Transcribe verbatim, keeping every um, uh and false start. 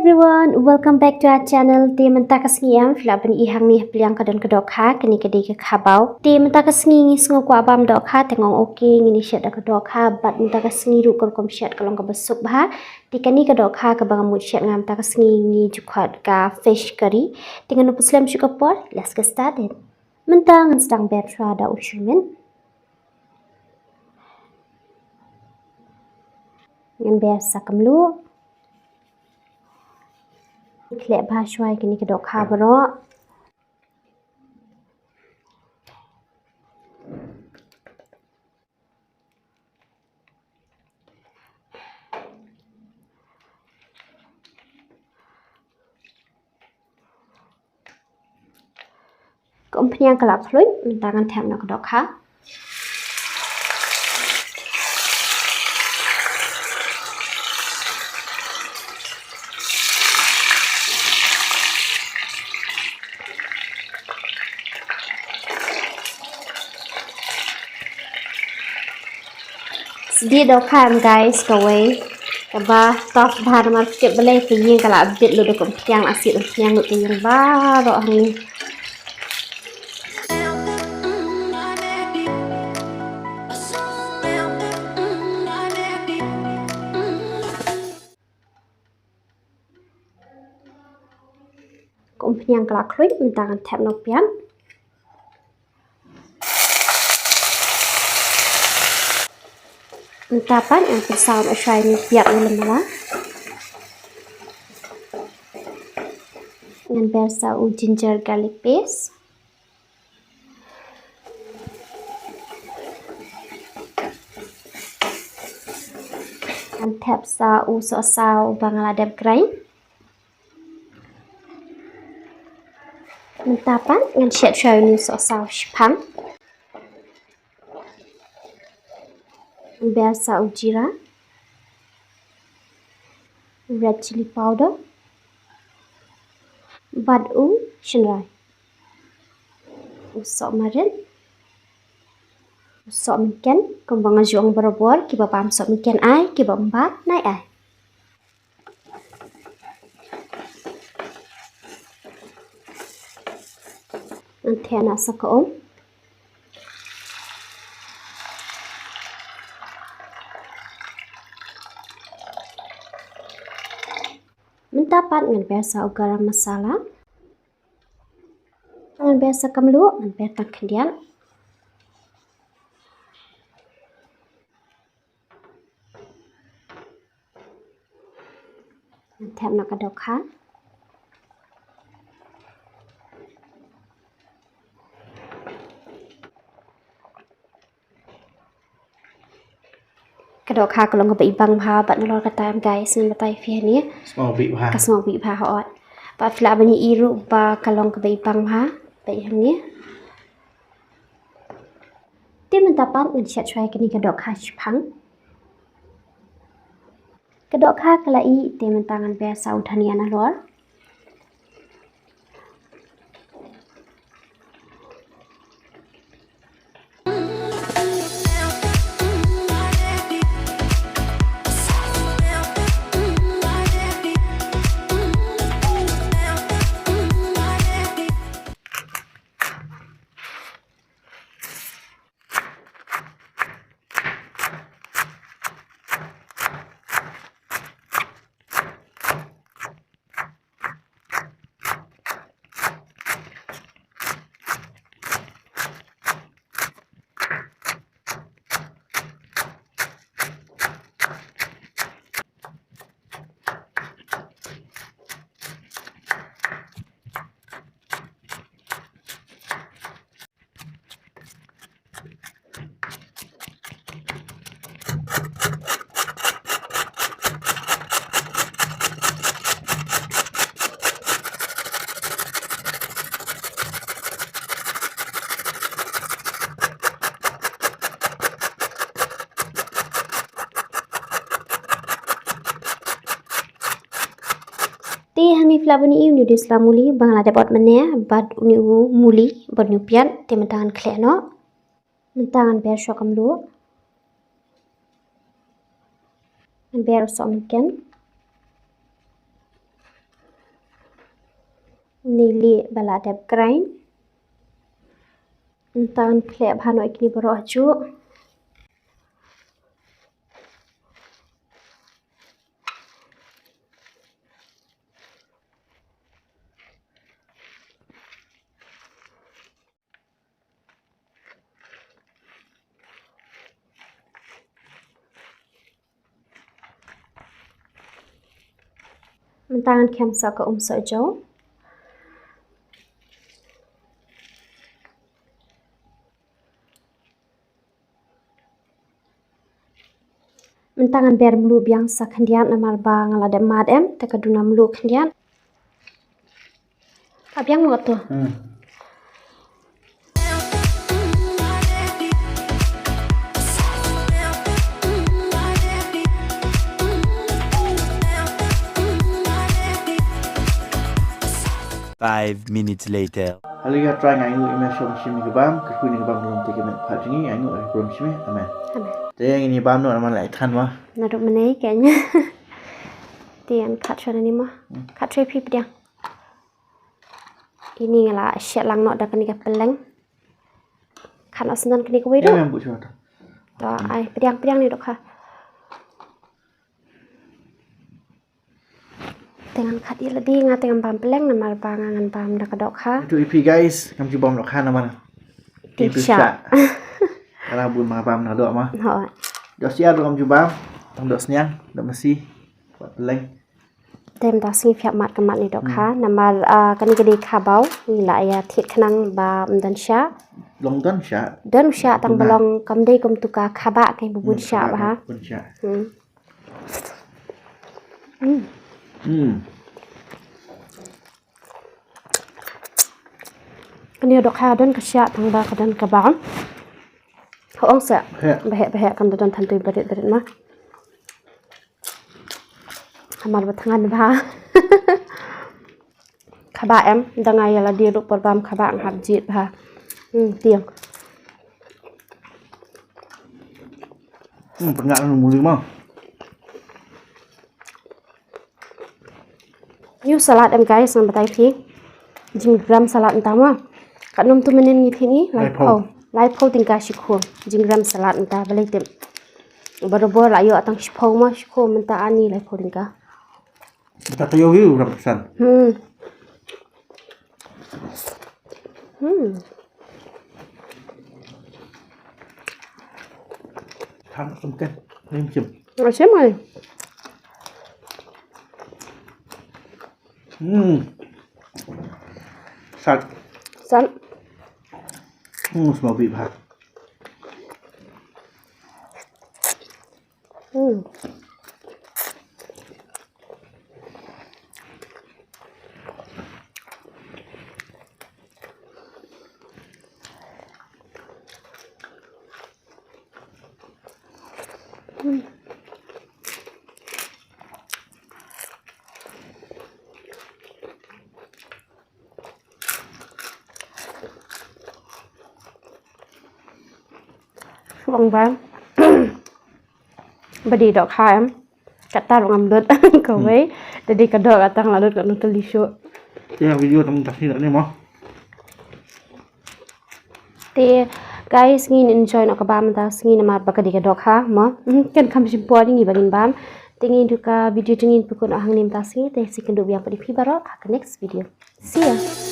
Everyone, welcome back to our channel. Te mynta ka sngi em, phi lah ban i hangne ha pliang ka don ka dohkha, kane ka dei ka khabaw. Te mynta ka sngi ngi sngew kwah bam dohkha, te nga ong okay, ngin ïa shet da ka dohkha, bad mynta ka sngi ruh ka rukom shet ka long kaba suk bha. Te kane ka dohkha kaba nga mut shet nga mynta ka sngi ngi ju khot ka fish curry. Te ngin ym pynslem shuh ka por, let's get started. Mynta ngan sdang ber shuwa da u shumin. Ngan ber sa ka mluh. Khleh bha shuwa ïa kane ka dohkha baroh. Ka umphniang ka la khluit, mynta ngan thep noh ka dohkha. Sdie dohkha em guys, kawei kaba tough bha namar phi tip balei, ka ïing ka la bit lut da ka umphniang, la siat umphniang lut ka ïing baroh hangne. Ka umphniang ka la khluit, mynta ngan thep noh piat. Mynta pat ngan pynsaw noh shuwa ïa une u piat u lem mala. Ngan ber sa u ginger garlic paste. Ngan thep sa u sohsaw ba nga la dep grind. Mynta pat ngan shet shuwa ïa une u sohsaw shiphang. Ngan ber sa u jira, red chilli powder, bad u shynrai, u sohmarit, u sohmynken, kumba nga ju ong barabor, kiba bam sohmynken ai, kiba ym bam nai ai. Ngan theh noh sa ka um. Mynta pat ngan ber sa u garam masala. Ngan ber sa ka mluh, ngan ber tang khyndiat. Ngan thep noh ka dohkha. Ka dohkha ka long kaba ibang bha bad nalor kata em guys, ngan batai phi hangne. Sngewbha bha. Ka sngewbha bha hooid. Bad phi lah ban ïohi ruh ba ka long kaba ibang bha. Bad hangne. Te mynta pat ngan shet shuwa ïa kane ka dohkha shiphang. Ka dohkha ka la ih, te mynta ngan ber sa u dhania nalor. Te hangne phi lah ban ïohi une u dei sla muli ba nga la dep ot mynne bad une u muli bad une u piat, te mynta ngan khleh noh. Mynta ngan ber shuwa ka mluh. Ngan ber u sohmynken. Ngi lieh ba la dep grind. Mynta ngan khleh bha noh ïa kine baroh hajuh. Mynta ngan khem sa ka um sohjew. Mynta ngan ber mluh biang sa khyndiat namar ba nga la dep mad em, te ka duna mluh khyndiat. Ka biang mo to. Hmm. Five minutes later. Haleluya, Trai, nga ainguh ïa me shong shim ïa ka bam, ka khun ïa ka bam lum te ka met pha jong ngi, ainguh ïa ka bam shim ïa, amen. Amen. Te ngin ïa bam noh namar la ïa than ma. Naduh mynne keiñ. Te ngan kat shwa na ni ma. Hmm. Kat shwa phi pdiang. Ini nga la shet lang noh da kane ka pylleng. Kat noh sendon kane kawei. Ïa, ruh. Ïa, buh shwa to. To, ai, pdiang, pdiang ni dohkha. Te ngan kat ïa lade, nga te ngam bam pylleng namar ba nga ngan bam da ka dohkha. Ito ïa phi guys, ngam ju bam dohkha namar. Te ito shah. Shah. Ka la bun ma bam na doh ma. Hooid. Doh syiar ruh ngam ju bam. Tang doh sniang, doh masi. Wat pylleng. Te mynta sngi phi hap mad ka mat ni dohkha. Hmm. Namar, ah, kane ka dei khabaw. Ngi la ïa thied khnang ba ym don shah. Long don shah. Don shah tang ba long kam dei kum tu ka khabah ka ba bun shah bha. Bun shah. Hmm. Hmm. Hmm. Kane dohkha don ka shah tang ba ka don ka bam. Ho ong sa. Heh. Ba heh, ba heh, kam da don than tu barit barit ma. Hamar ba thngan bha. Khabah em, da nga ïa lade ruh por bam khabah nga hap jied bha. Hmm, tieng. Hmm, pynngah na muli ma. Ïa u salad em guys, ngan batai phi. Jinggram salad mynta ma. Katno mynta mynnin ngi thied ngi? Laiphew. Laiphew. Laiphew tyngka shi khun. Jinggram salad mynta balei tip. Barabor la ïoh tang shiphew ma, shi khun mynta ani laiphew tyngka. Mynta ka ïoh ïoh ram san. Hmm. Hmm. Tang sum ken. Nim sim. Sim ai. Hmm. Sat. Sat. Hmm, sma bi bha. Hmm. Ong ba. Ba dei dohkha em. Kata ruh ngam lut kawei. Hmm. Te dei ka doh kata nga la lut katno tylli shuh. Te ïa video tang mynta sngi ne mo. Te guys, ngin enjoy noh ka bam mynta sngi namar ba ka dei ka dohkha mo. Hmm, ken kham shim por ngi ba ngin bam. Te ngin ïa ka video jong ngi phi kut noh hangne mynta sngi. Te sa ïakynduh biang pat ïa phi baroh ha ka next video. See ya.